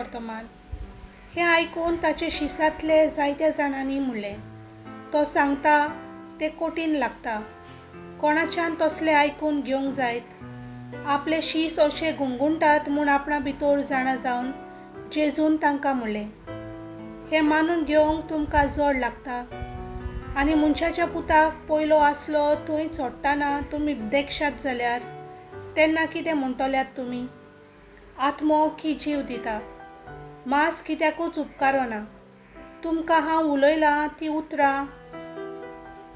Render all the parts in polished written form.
वर्तमान. हें आयकून ताचे शिसांतले जायत्या जाणांनी म्हणलें, तो सांगता तें कठीण लागता. कोणाच्यान तसलें आयकून घेवंक जायत? आपले शीस अशे गुणगुणटात म्हूण आपणा भितर जाणा जावन जेजून तांकां म्हणलें, हें मानून घेवंक तुमकां जड लागता? आनी मनशाच्या पुताक पयलो आसलो थंय चडटना तुमी देखशात जाल्यार तेन्ना कितें म्हणटल्यात तुमी? आत्मो की जीव दिता, मांस कित्याकूच उपकारना. तुमकां हांव उलयलां तीं उतरां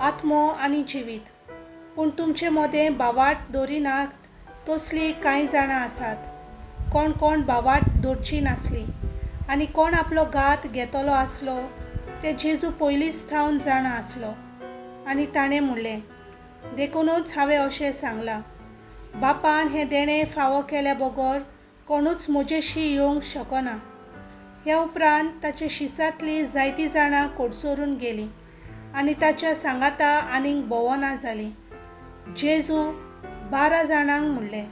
आत्मो आनी जिवीत. पूण तुमचे मदें भावार्थ दवरिनात तसलीं कांय जाणां आसात. कोण कोण भावार्थ दवरची नासलीं आनी कोण आपलो घात घेतलो आसलो तें जेजू पयलींच थावन जाणा आसलो. आनी ताणें म्हणलें, देखुनूच हांवें अशें सांगलां, बापान हें देणें फावो केल्या बगर कोणूच म्हजेशी येवंक शकना. ह्या उपरांत ताचे शिसांतलीं जायतीं जाणां कडसरून गेलीं आनी ताच्या सांगाता आनीक भोंवना जालीं. जेजू 12 जाणांक म्हणलें,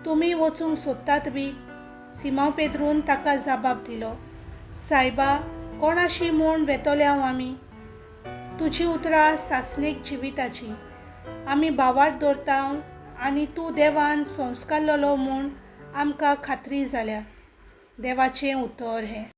तुमी वचूंक सोदतात बी? सिमांव पेद्रून ताका जबाब दिलो, सायबा, कोणाशी म्हूण वेतले हांव आमी? तुजीं उतरां सासणीक जिविताचीं. आमी भावार्थ दवरता आनी तूं देवान संस्कारलेलो म्हूण आमकां खात्री जाल्या. देवाचें उतर हें.